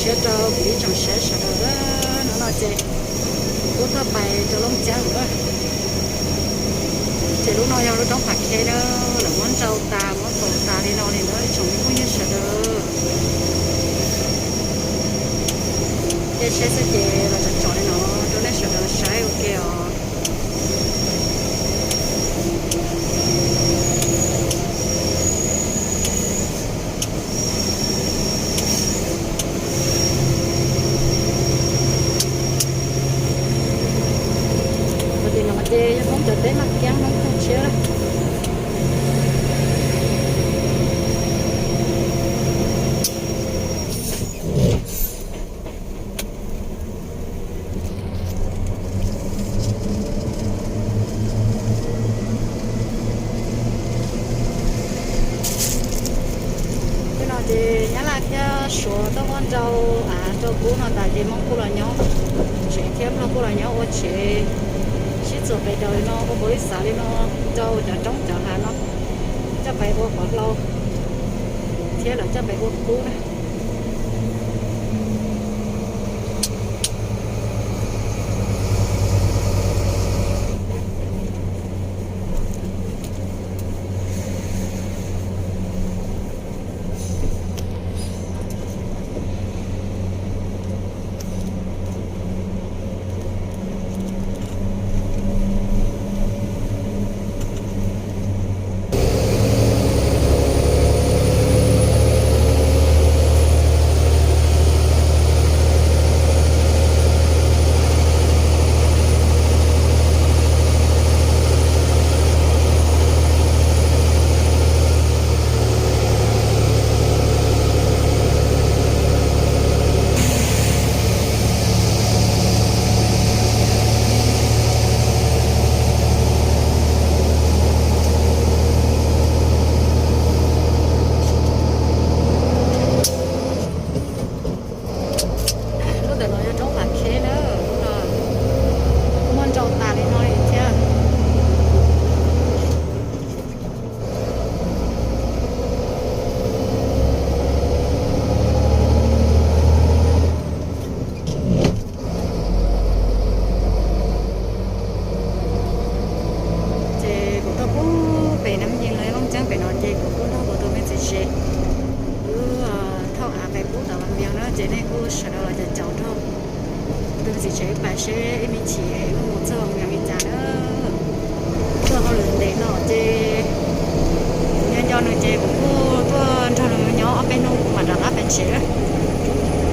Nyob rau kuv ib tsoom saib sawv daws, hnub no ces kuv kuj tuaj pais rau Looj Ceeb lawm. Ces lub no yog lub roob Pam Khej na, lawv muab nrau tas muab faus tas li no li na ib tsoom phooj ywg sawv daws. Ces saib xwb ces los tsom tsom li no rau nej sawv daws saib ua ke os. Ua li no ces yog Hmoob cov teb maj kiab Hmoob tag tshiab lawm. Tej no ces Nyab Laj thiab Suav tuaj muab nrau av rau pub no tas ces Hmoob kuj los nyob tsev thiab Nplog kuj los nyob ua tsev sib txuas pes daws li no ua npaum li xav li no rau cov roob cov hav no coj pais ua qhov hlau thiab lawv coj pais ua qub na. Lub ntawm no yog roob Vam Kheb na, lub no kuj muab nrau tas li no li thiab. Ces kuv tuaj pub pem Nam Yees los Looj Ceeb pem no ces kuv kuj nrog kuv tus me txiv tsev wb thauj av pem pub tom Vam Meeg na, ces nej kuj sawv daws los caum caum nrog tus me txiv tsev wb pais seb ib me chim wb mus txog Vam Meeg li cas na. Tuaj hauj lwm ntev no ces nco nco nws ces kuv kuj tuaj nrog nws nyob ob peb hnub kuv mam rov qab pais tsev.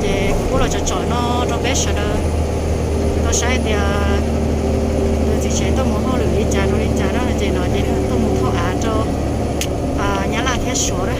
Ces kuv kuj los tsom tsom no rau peb sawv daws tau saib tias tus txiv tsev tuaj mus hauj lwm li cas rau li cas na, ces no ces tuaj mus thauj av rau Nyab Laj thiab Suav na.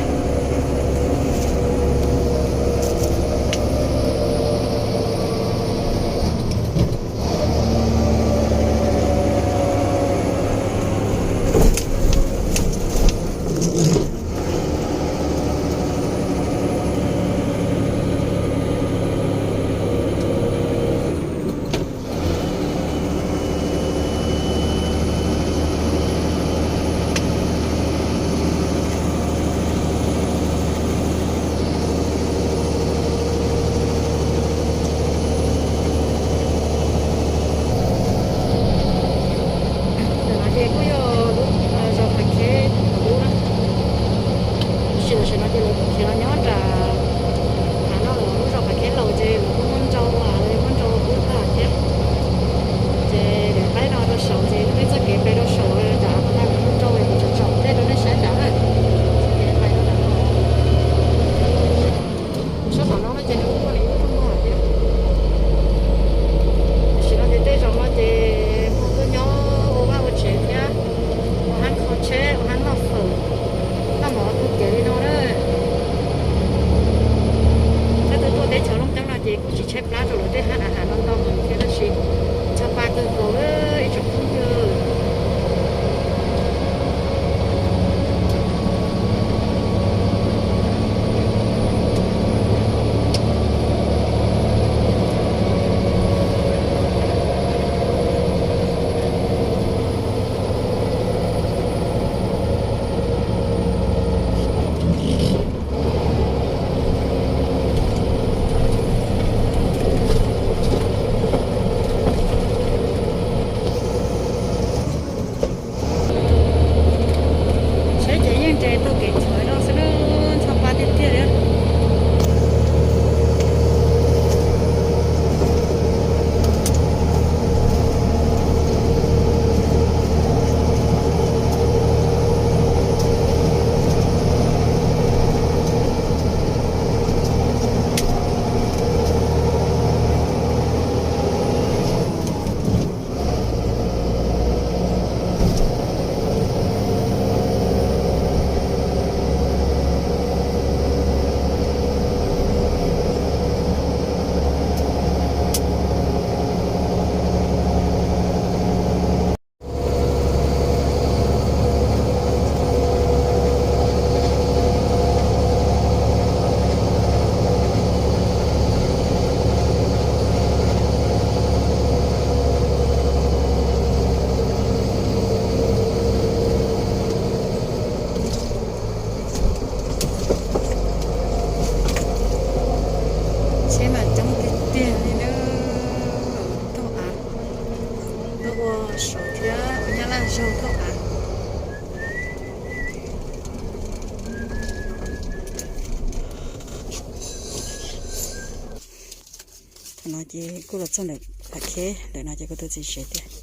No ces kuj los txog ntawm Phav Kheb lawm no ces kuv tus txiv tsev tias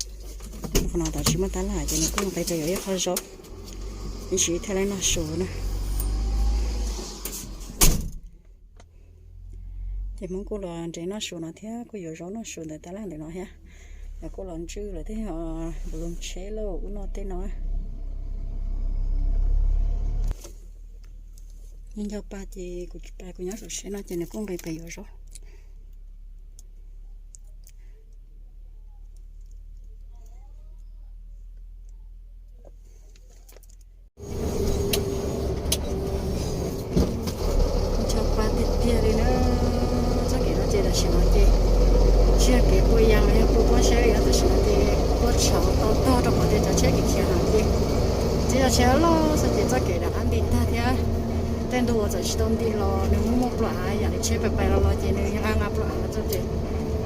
qhov no tod tsis muaj tab laj ces nws kuj nqis pes yuav ib qho zaub, ib sim thiaj li noj su na. Ces Hmoob kuj los nres noj su no thiab kuj yuav zaub noj su ntawm tab laj ntawm no thiab. Lawv kuj los ntswj lawv tej balloon tsheb lauj ub no tej no. Nco pa ces kuv tsis pa, kuv nyob saum tsheb no ces nws kuj nqis pes yuav zaub. Ncho pa tiag tiag li na. Txoj kev no ces tam sim no ces tsis yog kev pua yas los yog pua pob zeb li no, tam sim no ces pua tshauv tau tog rau qhov tias cov tsheb kev khiav no ces txiv cov tsheb loj xwb ces txoj kev rov qab nti tag thiab. Tej ntu uas txawm tsis tau nti los nws muaj muaj plua av yam li tsheb pais pais los los ces nws yog nqa nqa plua av los txog ces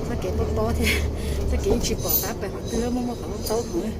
txoj kev tob tob thiab, txoj kev yeej tsis pom qab pem qhov twg, muaj muaj qhov loj taub heev.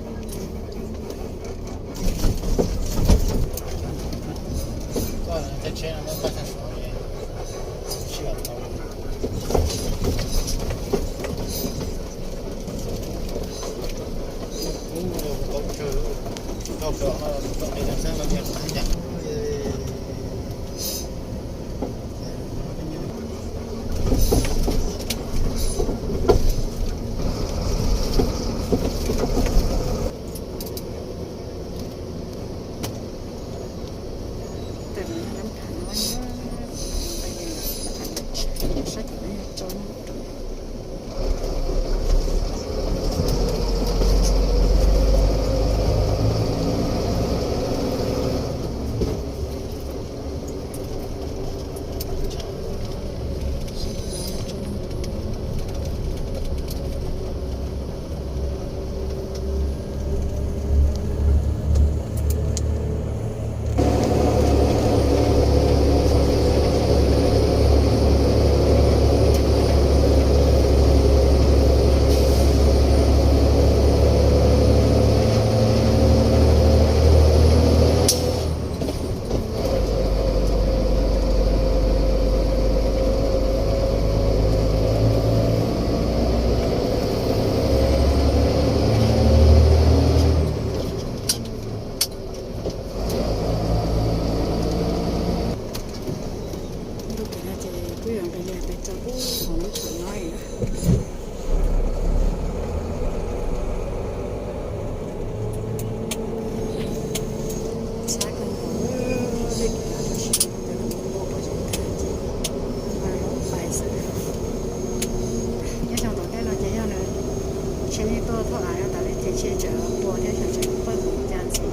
Ntu kev no ces kuj yuav nqis lias pes rau pub hauv lub tshav no na. Sab kawg nkaus, tej kev no tam sim no cov neeg mus ua pob zeb kawg ces nqa zaub pais xwb. Nyob xyoo tom ntej no ces yog nws tsheb yeej tuaj thauj av tas li ces tsheb tseem los ua thiab, tsheb tseem pawj mus cas txiv.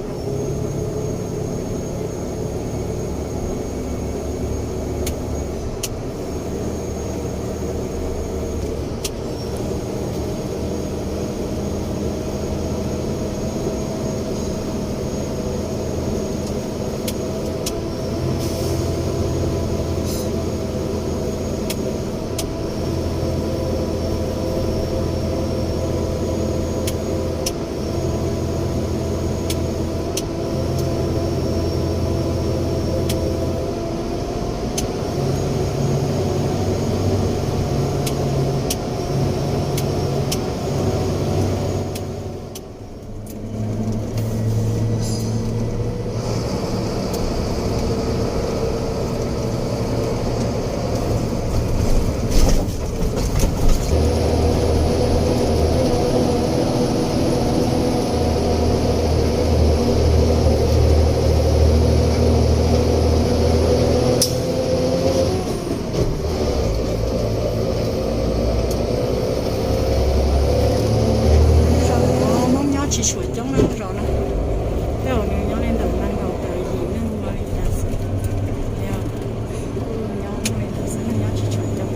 Zaum no Hmoob nyob tsis tshua coob na zaum no, tej zaum nws nyob li ntawm nees nkaum tawm yim neeg no li cas xwb. Yog kuj nyob muaj li ntawd xwb, nyob tsis tshua coob,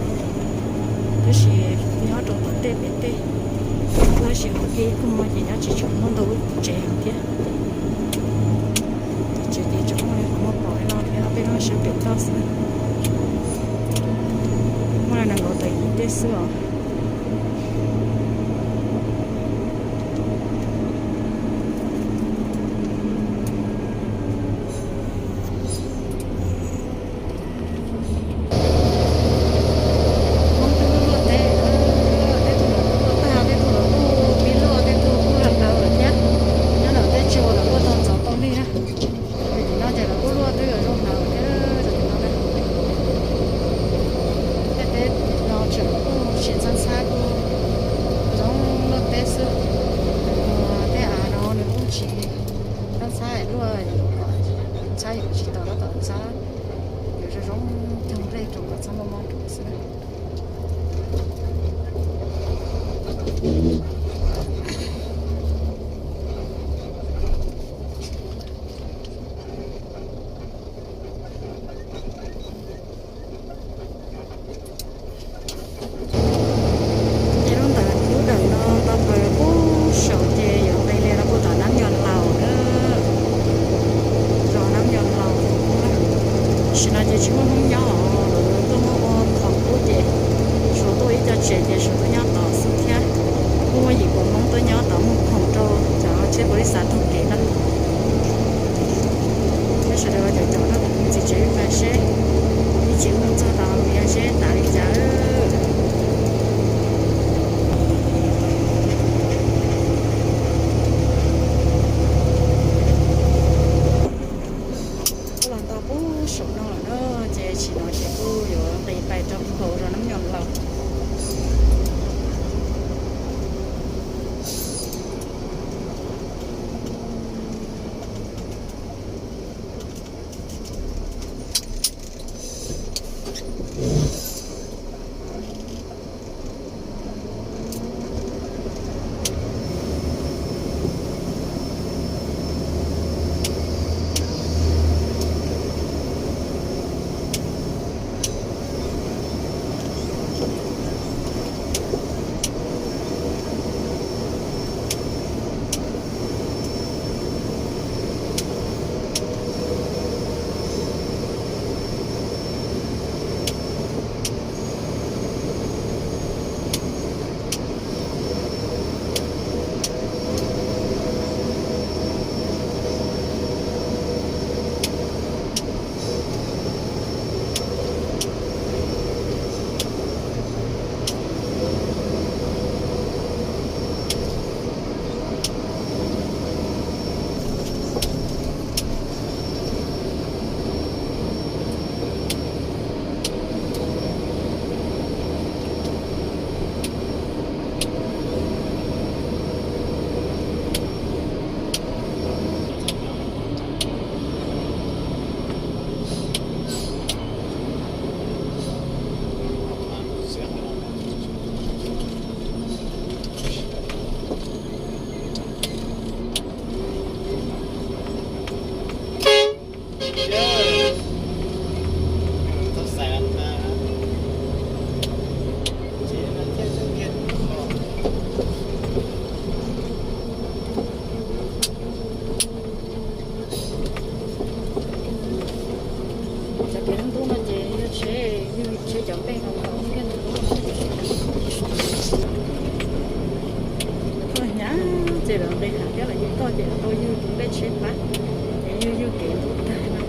tab sis nyob rau tom tej pem tej, tab sis qhov kev kuj muaj ces nyob tsis tshua muaj ntau lub tsev heev thiab. Tsev ces tseem muaj li qhov muaj pom li no thiab, peb nyob sab pem toj xwb. Muaj li nees nkaum tawm yim tej xwb os. Hmoob twb luaj teb, Nyob tuaj muab ua thaum ub ces suav tuaj ib co tsev ces suav tuaj nyob tod xwb thiab. Kuj muaj yim puas Hmoob tuaj nyob tod muag khoom rau cov tsheb pos lis xav taug kev na. Nyob sawv daws ua cov cov no kuv txiv tsev ib pliag seb ib chim mus txog tod mus yog seb tas li cas. Kuj los nto pub saum no lawm na, ces sim no ces kuj yuav nqis pais rau hauv zos Nab Nyoos Laus. Cov kev ntub ntub no ces yog tsheb, yug tsheb cov nplej no los thiaj ntub ntub. Tuaj hnyav ces lawv nqis hav thiab lawv yug toj ces lawv tau yug tus nplej tsheb pab, ces yug yug kev ntub tag no.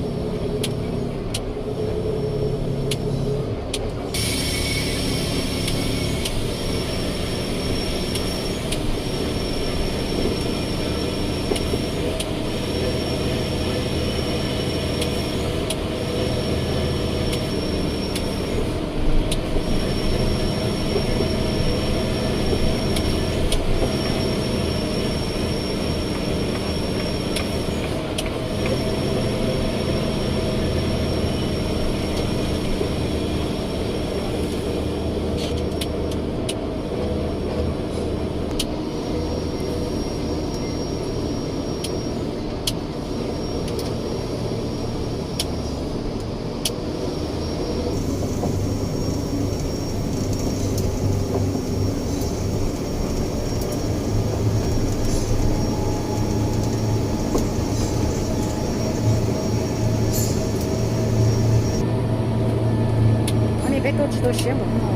Ov, nej peb tuaj tsis tau siab npaum no.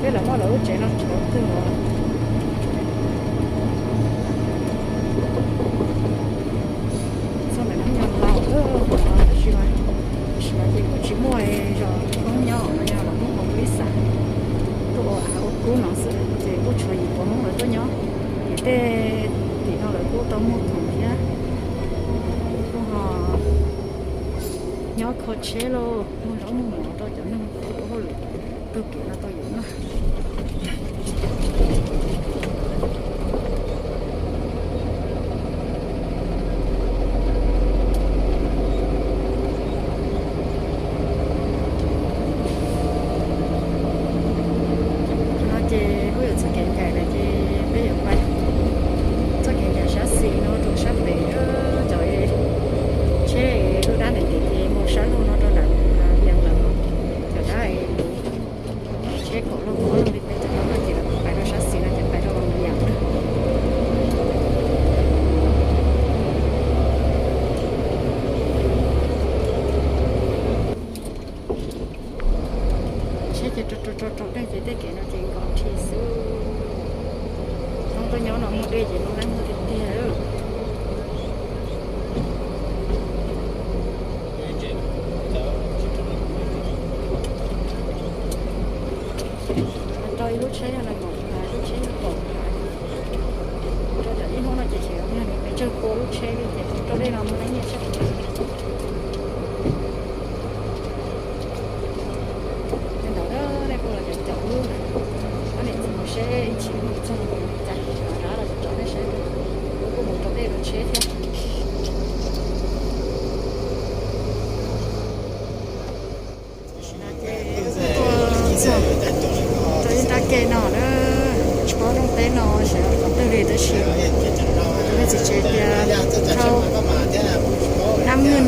Peb los muaj lawv lub tsev no rhuav kawg os. Txog ntawm Nab Nyoos Laus lawm, tab sis mas, tab sis mas ces kuj tsis muaj zos Hmoob nyob, yog los Hmoob ua pos lis xav tuaj ua av ua kub no xwb, ces kuj tshuav yim puas Hmoob lawv tuaj nyob. Ces tej tim no lawv kuj tau muag khoom thiab, kuj ho nyob kho tsheb lauj, muag zaub muag mov rau cov neeg ua hauj lwm taug kev no tau yuav noj. No ces kuj yuav txoj kev ncaim lawm ces peb yuav pais txoj kev ncaim sab xis no rau sab pem, cov tsheb lub dab ntev ntev ces mus sab laug no rau nram Vias Nplaws no, cov dab es tsheb kaum loj kaum ob loj li peb cov no ces pais rau sab xis no ces pais rau Los Rau rau dej ces tej kev no ces nkos rhi xwb. Hnub tuaj nyob no muaj dej ces lub neej muaj tiag tiag. Rau ib lub tsheb yog nees nkaum phav, lub tsheb yog kaum phav. Rau cov ib hnub no ces tseem yog nws pes tsawg pua lub tsheb li ces rau dej no muaj neej nyiaj tshaj plaws. Li ntawd nej kuj los caum caum wb, ob niam txiv mus seb ib tsam mus txog li cas, rov qab los caum caum nej seb, wb kuj mus rau dej rau tsheb thiab. Ces tuaj txog rau ib nrab ke no na, tsis paub rooj teb no sawv daws qhov twg li tab sis tus me txiv tsev tias thauj Nam Ngwj,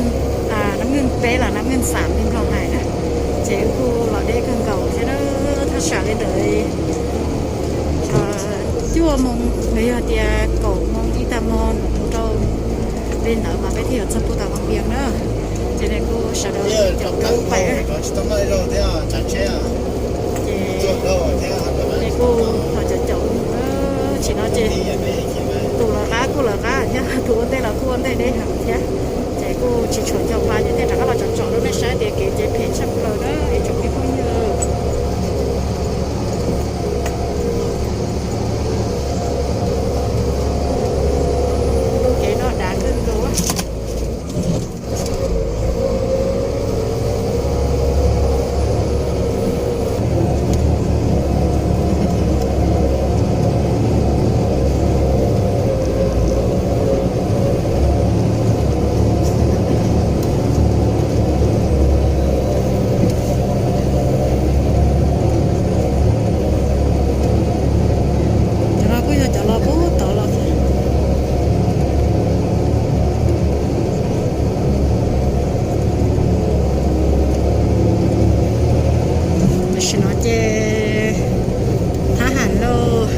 Nam Ngwj peb los Nam Ngwj xam li Nplog hais na, ces wb kuj los deb kawg nkaus thiab na, thaj tsam li ntawd cuaj moo, nws yog tias kaum moo ib tag hmo mus rau li ntawd mas peb thiaj yuav txog puag tom Vaj Vias na. Ces nej kuj sawv daws caum caum pais. Ces nej kuj los caum caum, tsis no ces tus lawv qab kuj lawv qab thiab, tus ua ntej los kuj ua ntej deb heev thiab. Ces kuj tsis tshua nco qab ces thiaj rov qab los tsom tsom rau nej saib tias kev ces phem tshaj plaws na ib tsoom me phooj ywg. Lub kev no dav kawg nkaus. Cov no kuj yog cov los puag tod los thiab. Tam sim no ces thab ham lauj,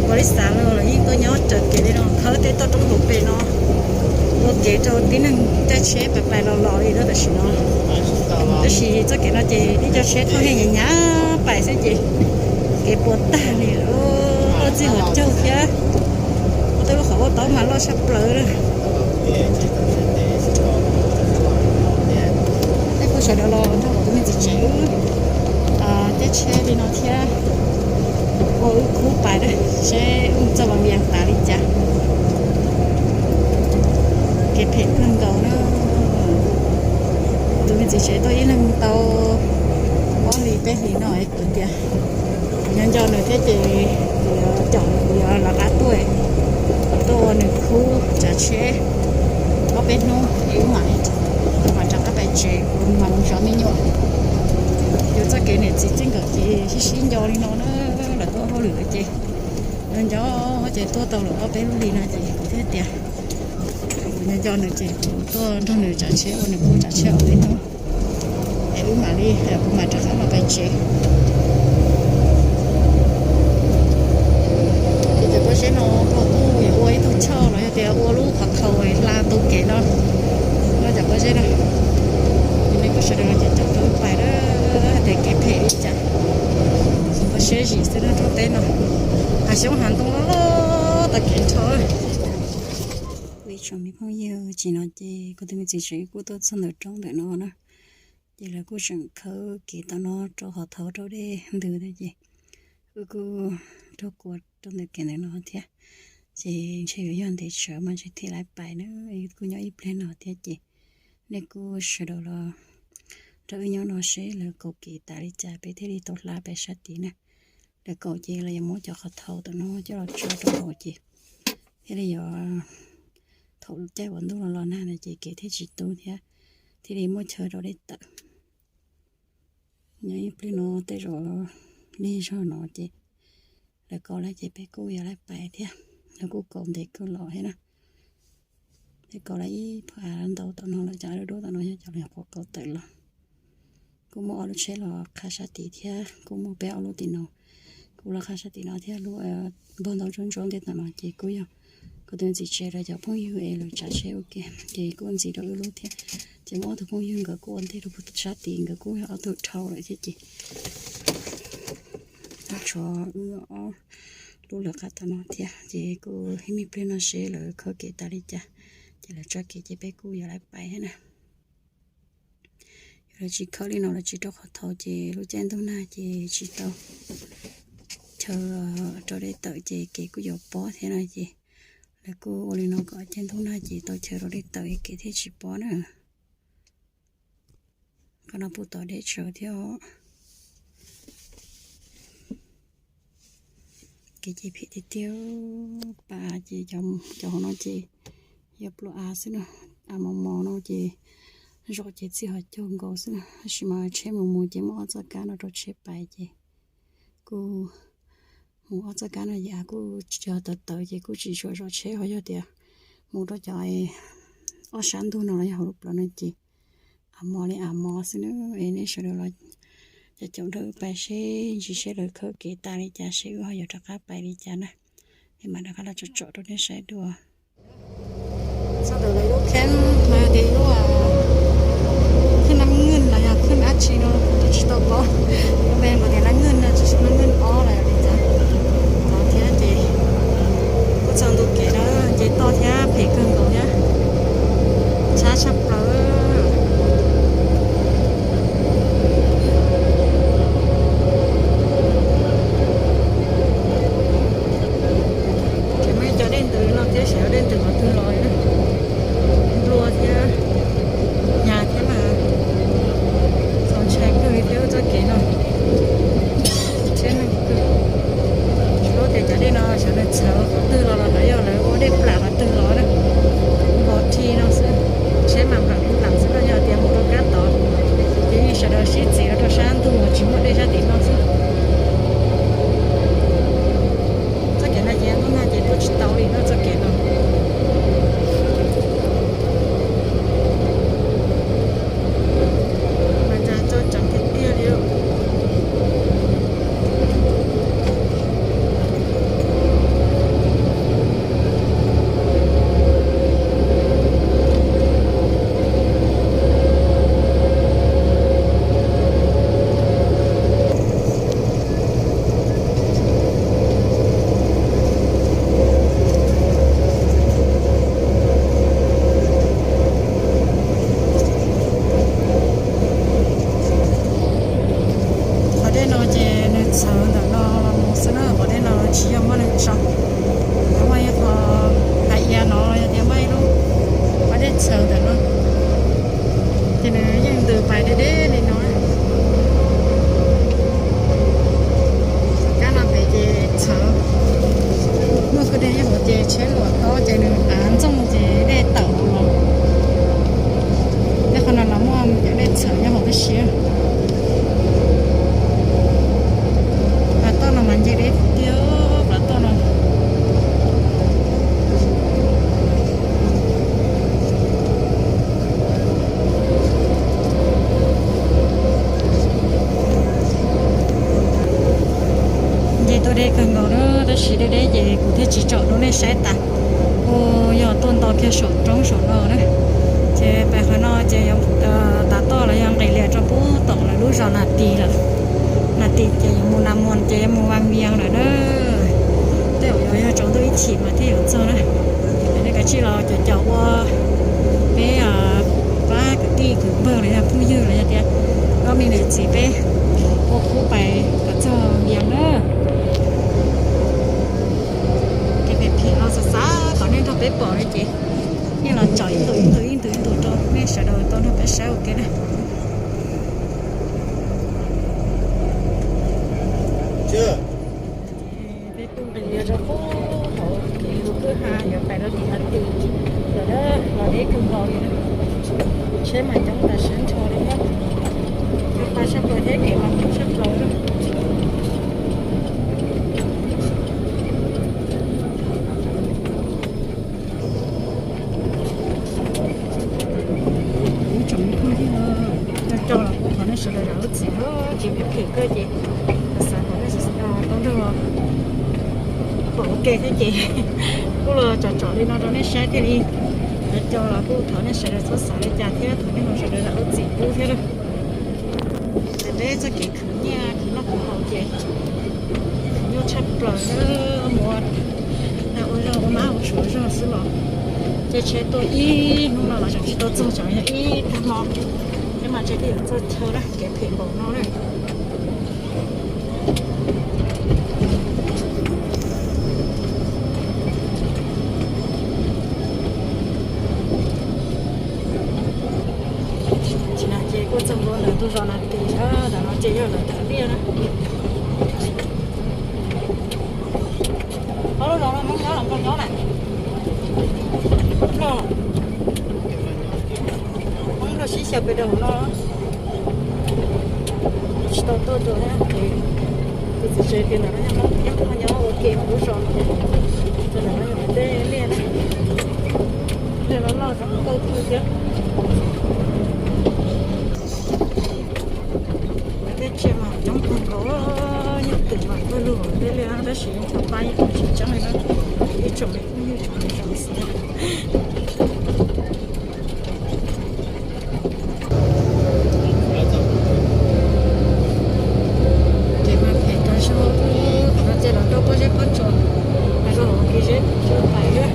ua li xav lauj los yeej tuaj nyob raws kev li no, khawb tej toj roob hauv pes no ua kev rau tib neeg caij tsheb pais pais los los li na tam sim no. Tab sis txoj kev no ces tib co tsheb thauj heej nyav nyav pais xwb ces kev puas tag li, loj txij hauv caug thiab. Ua tej lub qhov ua taub mas loj tshaj plaws na. Tej kuj sawv daws los nrog kuv tus me txiv tsev wb caij tsheb li no thiab, ua wb khub pais na, seb wb mus txoj Vaj Vias tas li cas. Kev phem kawg nkaus na. Kuv tus me txiv tsev tuaj ib leeg tau ob hlis peb hlis no es kuv tias kuv nco nco nws thiab ces kuv yuav caum nws, kuv yuav lawv qab tuaj, kuv tuaj ua nws khub tsav tsheb ob peb hnub es wb mam li, kuv mam rov qab pais tsev, kuv mam mus zov me nyuam. Yus txoj kev niam txiv txij nkawm ces sib sib nco li no na, lawv tuaj hauj lwm lawm ces nco nco ces tuaj tau lawm ob peb lub hlis no ces kuv thiaj tias kuv nco nco nws ces kuv tuaj nrog nws tsav tsheb ua nws khub tsav tsheb ob peb hnub es wb mam li, kuv mam rov qab los pais tsev. Ces cov pob zeb no puas kuj yuav ua ib tug choj los yog tias ua lub qhov thau hla ntu kev no. No cov pob zeb no, nej kuj sawv daws los caum caum rau wb pais na, tias kev phem li cas. Pob zeb zim xwb na, roob teb no hav xyoob hav ntoo loj loj tag kev nrho. Kuv ib tsoom me phooj ywg, tam sim no ces kuv tus me txiv tsev kuj tuaj txog ntawm roob ntawm no na, ces lawv kuj tseem khawb kev tom no rau qhov thauj rau dej ntws na ces wb kuj raug kua rau ntawm kev ntawm no thiab. Ces ntshe yuav yog ntev tsawv mas ntshe thiaj li pais na, kuj nyob ib pliag no thiab ces nej kuj sawv daws los nrog wb nyob no seb lawv kaum kev tas li cas peb thiaj li tau hla pais sab tid na. Lawv kaum ces lawv yuav muab cov qhov thau tom no coj los tso rau hauv ces thiaj li yuav, thaum caij uas ntuj los los nag no ces kev thiaj tsis tu thiab, thiaj li muaj chaw rau dej tawm. Nyob ib pliag no tej zaum lig zog no ces lawv kaum lawm ces peb kuj yuav lawv pais thiab. Lawv kuj kaum ntev kawg los thiab na. Lawv kaum lawm ib phav av ntau tom no lawm, cov av dub dub tom no yog cov lawv nyuam qhuav kaum tawm los. Kuj muaj ob lub tsheb los qha sab tid thiab, kuj muaj peb ob lub tim no, kuj los qha sab tim no thiab. Lub npog ntau ntsuab ntsuab ntej tom no ces kuj yog kuv tus txiv tsev lawv cov phooj ywg es lawv tsav tsheb ua ke, ces kuj ntxiv rau wb lub thiab. Ces muaj ob tug phooj ywg nkawd kuj ua ntej rau puag sab tid, nkawd kuj yog ob tug dhau lawm thiab ces tshuav wb ob lub lawv qab tom no thiab ces kuj ib me pliag no seb lawv khawb kev tas li cas, ces lawv tso kev ces peb kuj yuav lawv pais thiab na. Yog lawv tsis khawb li no lawv tsis rau qhov thaum ces lub caij ntuj nag ces tsis tau chaw rau dej tawm ces kev kuj yuav pob thiab no ces lawv kuj ua li no kom caij ntuj nag ces tau chaw rau dej tawm kev thiaj tsis pob na. Qhov no puag tom deb tsawv thiab. Kev ces phem tiag tiag, pas ces cov hauv no ces yog pluas av xwb na, av mos mos no ces zom ces txij hauv caug nkaus xwb na, tab sis mas tsheb mus mus ces muaj ob txoj kab no rau tsheb pais ces kuj mus ob txoj kab no ces av kuj tawv tawv ces kuj tsis tshua zom tsheb, ho yog tias mus rau cov ob sab ntug no los yog hauv lub plawv no ces av mos li av mos xwb na. Es nej sawv daws los caum caum nrog wb pais seb ntsis seb lawv khawb kev tas li cas seb wb ho yuav rov qab pais li cas na. Es mam rov qab los tsom tsom rau nej saib dua. Txog ntawm lawv lub kheeb no tias lub khwj nab ngwj los yog khwj dab tsi no kuv tsis tau paub, lub npe nkaus tias nab ngwj no tsis tau nab ngwj ob los yog li cas no thiab ces kuj txog ntu kev na, nce toj thiab phem kawg nkaus thiab, tshab tshaj plaws. Ces muaj ib co dej ntws no thiab, xyov dej ntws qhov twg los, nplua thiab, nyas thiab mas txaus ntshai kawg li thiab txoj kev no. Tsheb neeg kawg, tsis paub tias cov dej no xyov nws txhawv qhov twg los los lawv yog lawv ua dej plam qhov twg los na. Npog thi no xwb, tsheb mas nplam nplam xwb no, yog tias mus rau kab tod ces yeej sawv daws sib txiv los rau sab ntug uas tsis muaj dej sab tim no xwb. Txoj kev no ces ntuj nag ces tuaj tsis tau li no txoj kev no. Mas cas tso tseev tiag tiag li. Qhov dej no ces nws txhawv ntawm no los mus xwb na, qhov dej no tsis yog muaj neeg tso. Muaj ib qho hais iav no los yog tias muaj ib lub pas dej txhawv ntawm no, ces nws yeej ntws pais deb deb li no. Kab no pem ces txhawv, muaj kwj deg yeej hauv ces tsheb luam taub ces nws av ntxooj ces dej tawm los. Tej qhov no los muaj cov dej txhawv nyob hauv tib si. Pas toj no mas nce deb tiag, pas toj no. Nce tuaj deb kawg nkaus na, tab sis deb deb ces kuv thiaj tsis tsom rau nej saib tas. Kuj yog tuaj nto kiag saum roob saum no na. Ces pem qhov no ces yuav tav toj los yog nqis lias rau puag tom lawv lub zos Nas Tis lawm. Nas Tis ces yuav mus Nas Mos ces yuav mus Vas Vias lawm na. Tej zaum yuav yog tsaus ntuj ib chim mas thiaj yuav txog na. Es nej kav tsij los caum caum ua peb pab kwv tij kwv npawg los yog phooj ywg los yog tias ob me niam txiv peb ua khub pais kom txog Vias na. Kev phem phem no xav xav kom nej nrog peb pom li ces yeej los tsom ib ntus ib ntus ib ntus ib ntus rau nej sawv daws tau nrog peb saib ua ke na. Peb kuj nqis rau puag hauv kev hu kwj ha yuav pais rau tim Nas Tis lawm na, los deb kawg nkaus li na. Tsheb mas coob tas siab nrho li thiab. Coob tas siab plaws thiab kev mas coob siab plaws li. Ib tsoom phooj ywg, coj los kuj thov nej sawv daws zam lub txim na, kev phem phem kawg ces xav kom nej sawv daws tau nrog pom ua ke thiab ces kuj los tsom tsom li no rau nej saib thiaj li Cov cov los kuj thov nej sawv daws txhob xav li cas thiab, thov nej ho sawv daws lam ua txim pub thiab lawm. Ces peb txoj kev khwv nyiaj khwv noj khwv haus ces nyuaj tshaj plaws na. Mus ua zog ua mab ua suav zog xwb los ces tsheb tuaj ib hnub no los tseem tsis tau txog, tseem yog ib tag hmo thiab mas tsheb twb yuav txog chaw na, kev phem npaum no na. Tsis na ces kuj txog ntua ntawm ntug zos Nas Tis na, ntawm no ces yog lawv thav liaj na. Ob lub zos no Hmoob nyob los Nplog nyob na? Nplog. Hmoob Nplog sib xyaw pes rau hauv no. Tsis tau tuaj rau thiab ces tus txiv tsev tias ntawm no yog Hmoob thiab Nplog nyob ua ke hauv lub zos no. Rau ntawm no yog tej liaj na, liaj loj loj zoo nkauj kawg thiab. Tej tsiaj mas coob kawg nkaus, yeej twm mas kawg lug tej liaj tab sis yeej tsis pab ib tug tsis tseeb li na. Ib tsoom me phooj ywg tsoom me zoo xwb. Kev mas phem tas zog, qhov no ces los rau pob zeb pob tsuas, los rau hauv kev zeb tsuas pais thiab.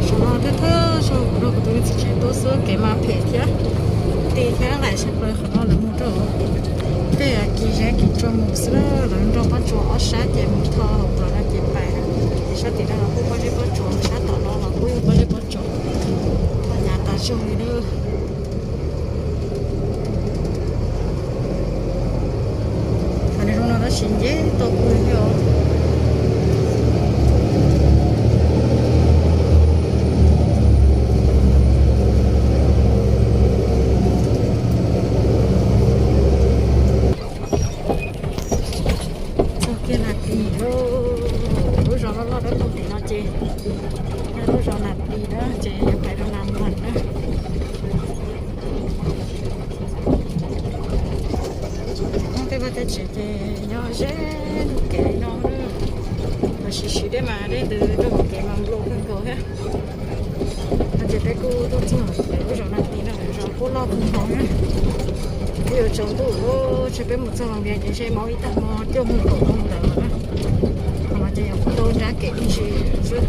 Saum no thawj thawj saum no kuv tus me txiv tsev tuaj xwb, kev mas phem thiab, ti thiab nqaim tshaj plaws. Qhov no lawv mus rau tej kis zeb kis tsuas mus xwb, lawv nrog pob tsuas ob sab ces mus tho hauv plawv no ces pais. Ces sab tim no los kuj pob zeb pob tsuas, sab tom no los kuj yog pob zeb pob tsuas, hnyav tas zog li na. Qhov no zoo no tab sis nce tau kawg li os. Txog kiag Nas Tis lawm, lub zos loj loj dawb paug tim no ces yog lub zos Nas Tis na, ces yuav pais rau Nas Muas na. Tej vaj tej tsev ces nyob ze ntug kev no, los sis siv dej mas dej ntws rau hauv kev mas npau kawg nkaus thiab. No ces peb kuj tuaj txog lub zos Nas Tis no, zos kuj loj kawg nkaus na. Twb yuav tsaus ntuj lawm, ntshe peb mus txog Los Vias ces ntshe maub ib tag hmo cuaj moos kaum moos ntawd na. Qhov no ces yog kuj tau nrab kev me ntsis xwb.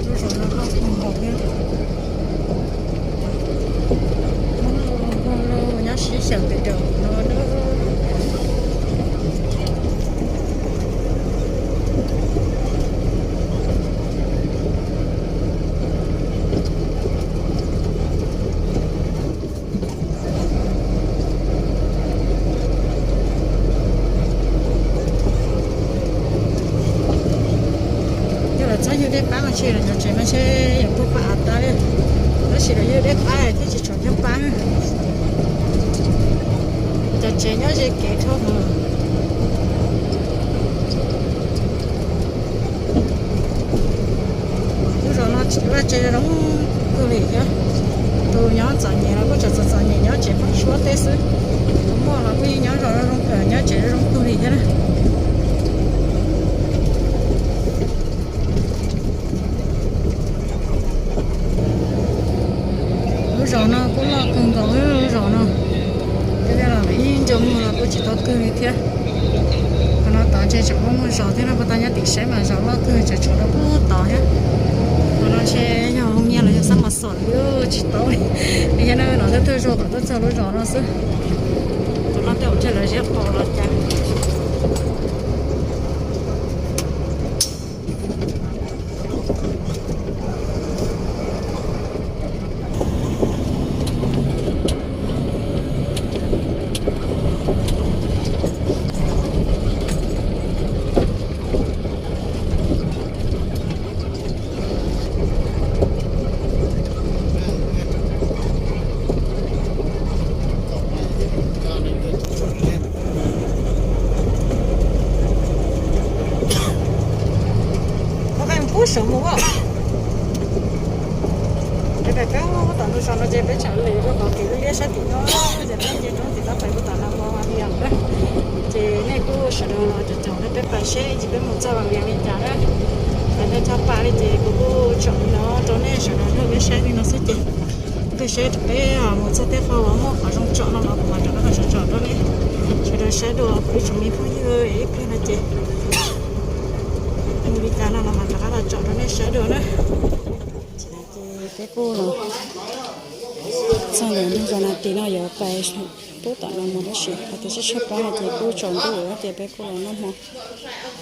Lub zos no loj kawg nkaus thiab. Nyob sib xyaw pem daum no na. Yog lawv txhob ywg dej qab mas ntshe lawv cov tsev mas ntshe yuav puag pab av tag li. Tab sis lawv ywg dej qab thiaj tsis tshua nyob pab. Cov tsev nyob ze kev dhau heev. Lub zos no vaj tsev zoo kawg li thiab. Tus nyob txom nyem los kuj tseem txom txom nyem nyob tsev pheeb suab teb xwb. Tus muaj los kuj yeej nyob zos zoo zoo kawg, nyob tsev zoo kawg li thiab na. Lub zos no kuj loj kawg nkaus lub zos no. Tej no los ib ncua muag los kuj tsis tau kawg li thiab. Qhov no tod ntshe tseem muaj muag zos thiab no, puag ta nyob tim saib mas zos loj kawg, tseem tshuav rau puag tod thiab. Qhov no ntshe yog hoo nyiaj los yog xab mos xom li tsis tau li. Thiab no thawj thawj zaug kom tuaj txog lub zos no xwb. Tus no tej zaum ntshe lawv ziab qos los cas. Saum mus, peb pais peb tom ntug zos no ces peb tseem lem rau qhov kev liab liab sab tim no, ces peb nce roob tim toj pem rau tom Nas Mos Vas Vias na. Ces nej kuj sawv daws los caum caum rau peb pais seb ib ntsis peb mus txog Vas Vias li cas na. Pais tau tshaj pam li ces kuv kuj tsom li no rau nej sawv daws nrog peb saib li no xwb ces, kuv tuaj saib rau peb mus txog tej qho uas muaj qhov zoo tsom no los kuv mam rov qab los tsom rau nej sawv daws saib dua kuv ib tsoom me phooj ywg. Ib pliag no ces mus li cas no los mam rov qab los tsom rau nej saib dua na. Ces peb kuj los txog ntawm ntug zos Nas Tis no yuav pais pub tom Nas Mos tab sis qhov tias sib sab plab no ces kuj tsaus ntuj lawm ces peb kuj los noj hmo,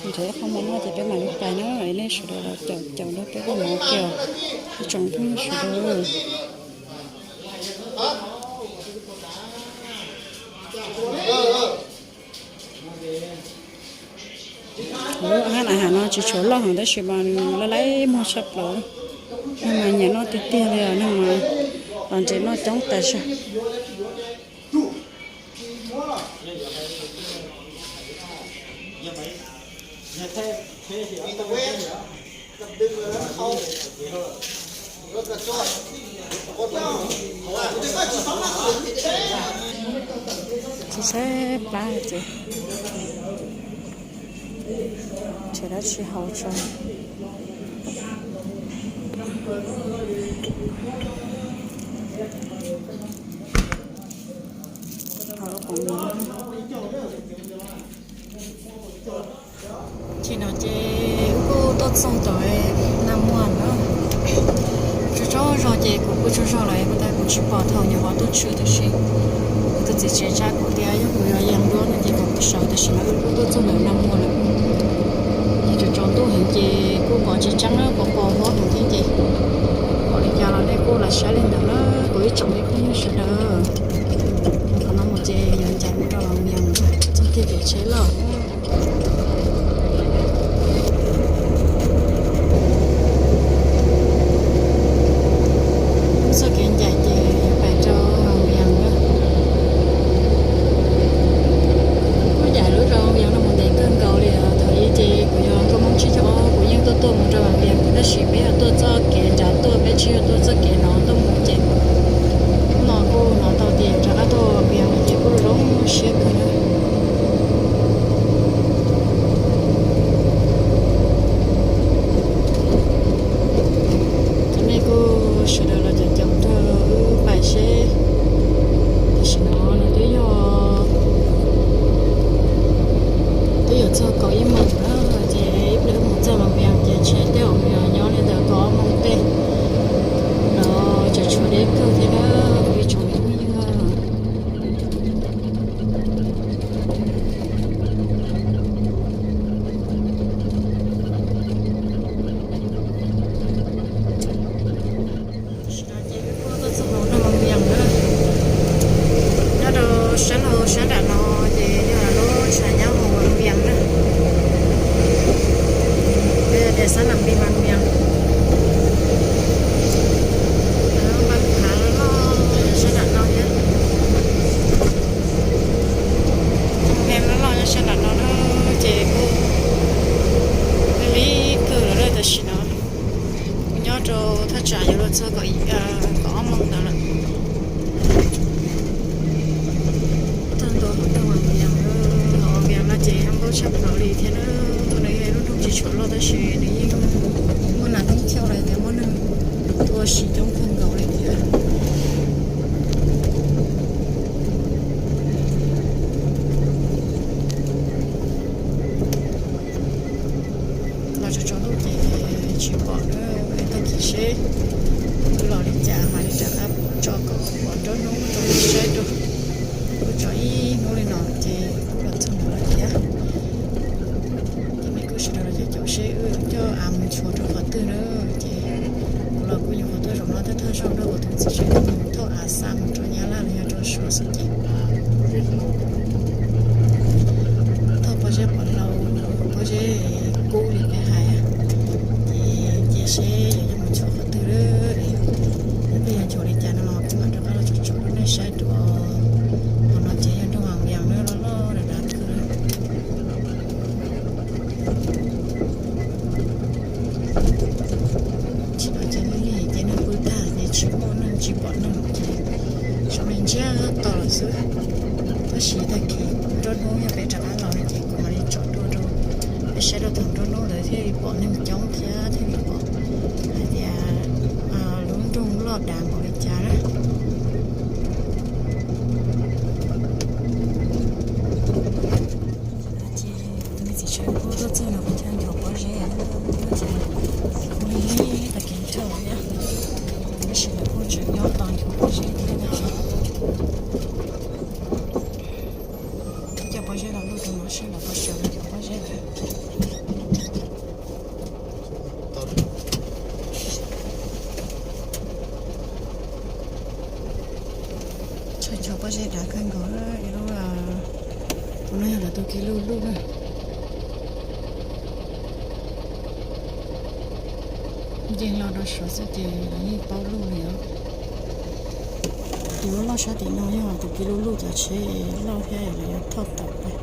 nrhiav qhov hmo noj ces peb mam li pais na. Nej sawv daws los caum caum nrog peb kuj mus ua ke os, ib tsoom phooj ywg sawv daws. Lub hab na has no tsis tshua loj heev tab sis mas nws laib laib muag tshaj plaws. Neeg mas nyiam noj tiag tiag li os, neeg mas los ntses noj coob tas zog. Tsis saib plab ces nrhiav dab tsi haus tso. Ces no ces wb kuj tuaj txog tom Nas Mos na. Tsaug tsaug zog ces kuv kuj tsaug zog lawm, kuv tab kuv tsis pom thaum nyuam qhuav tuaj tshwm tab sis kuv tus txiv tsev tsa kuv tias yog kuv yuav yees dua no ces kom kuv sawv, tam sim no wb kuj tuaj txog ntawm Nas Mos lawm. Ces tsaus tsaus ntuj heev ces kuj pom tsis tseeb na, pos pos huab heev thiab ces pom li cas los nej kuj los saib li ntawd na kuv ib tsoom me phooj ywg sawv daws. Qhov no mus ces yuav ncaim mus rau Vas Vias txog kiag kev tsheb loj. Txoj kev ncaim ces yuav pais rau Vas Vias na. Kuj ncaim lub rau Vas Vias no mus ntev kawg nkaus li os. Thaum ub ces kuv yog nkauj Hmoob tsib caug ob, kuv yeej tuaj tuaj mus rau Vas Vias tab sis peb yog tuaj txoj kev nrad tuaj, peb tsis yog tuaj txoj kev no tuaj mus ces hnub no kuj hnov tau tias rov qab tuaj Vas Vias no ces kuj zoo siab kawg na. Cov nej kuj sawv daws los caum caum nrog wb pais seb. Tam sim no no twb yog, twb yuav txog kaum ib moos na, ces ib pliag wb mus txog Vas Vias ces tsheb twb nyob li ntawm kaum ob moos tej los tseem tshuav deb kawg thiab na, kuv ib tsoom me phooj ywg. Ces wb kuj tuaj txog hauv nroog Vas Vias na. Nyob rau sab laug sab nram no ces yog lub tshav nyab hauv Vas Vias na. Peb tias sab nam pis Vas Vias. Npab phav loj loj sab nram no thiab. Pem loj loj nyob sab nram no na, ces kuj lig lig kawg lawm tam sim no. Kuv nyob rau thaj tsam yuav luag txog kaum ob moos ntawd lawm. Tag ntua hauv nroog Vas Vias, hauv Vas Vias no ces zoo nkauj tshaj plaws li thiab na. Nws yog lub nroog tsis tshua loj tab sis nws yeej muaj nas theeb thiab los yog tias muaj neeg tuaj ua si coob kawg nkaus li thiab. Los tsaus tsaus ntuj ces tsis pom na, tag kis seb los li cas mam li rov qab tso kom pom nruab hnub rau nej saib dua. Kuj tso ib hnub li no ces kuj los txog ntawm lawm thiab. Ces nej kuj sawv daws los caum caum seb wb coj av mus nchuav rau qhov twg na. Ces kuv los kuj nyuam qhuav tuaj zaum no thawj thawj zaug nrog kuv tus txiv tsev mus thauj av xa mus rau Nyab Laj los yog rau Suav xwb ces thauj pob zeb qhov laus, pob zeb kub li peb hais, ces cia seb yuav coj mus nchuav qhov twg lawm. Yog peb yuav nchuav li cas no los kuv mam rov qab los tsom tsom rau nej saib dua. Qhov no ces yog nroog Vas Vias loj loj dav dav kawg. Thaum nruab hnub ntawd thiaj li pom neeg coob thiab thiaj li pom hais tias lub nroog loj dav npaum li cas na. Ces tus me txiv tsawv kuj tuaj txog no kuv caij nchuav pob zeb, ces kuv li tag kev nrho thiab, tab sis lawv kuj tseem nyob tos nchuav pob zeb thiab no. Coj pob zeb los luj rau no seb lawv puas sawv los nchuav pob zeb lawm. Tshaib nchuav pob zeb dav kawg nkaus, ib lub, tus no yog lawv tus kiv luj luj na. Nce hlo rau suav xwb ces lawv yeej paub luj li os. Tus loj loj sab tim no yog tus kiv luj luj cov tsheb loj thiab lawv yuav thauj tawm pais.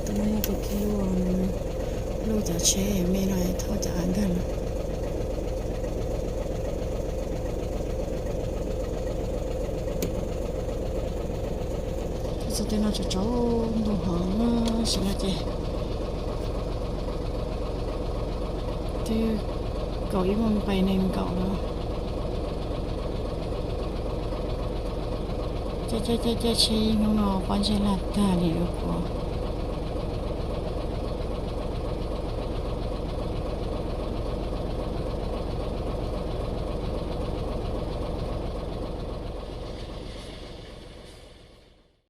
Tus no yog tus kiv luj, luj cov tsheb me no thauj cov av nkag los. Txog tej no tsaus ntuj hov sim no ces twb kaum ib moos pais nees nkaum lawm. Caij caij caij caij tsheb ib hnub no pob ntseg laj tag li yuav kuv.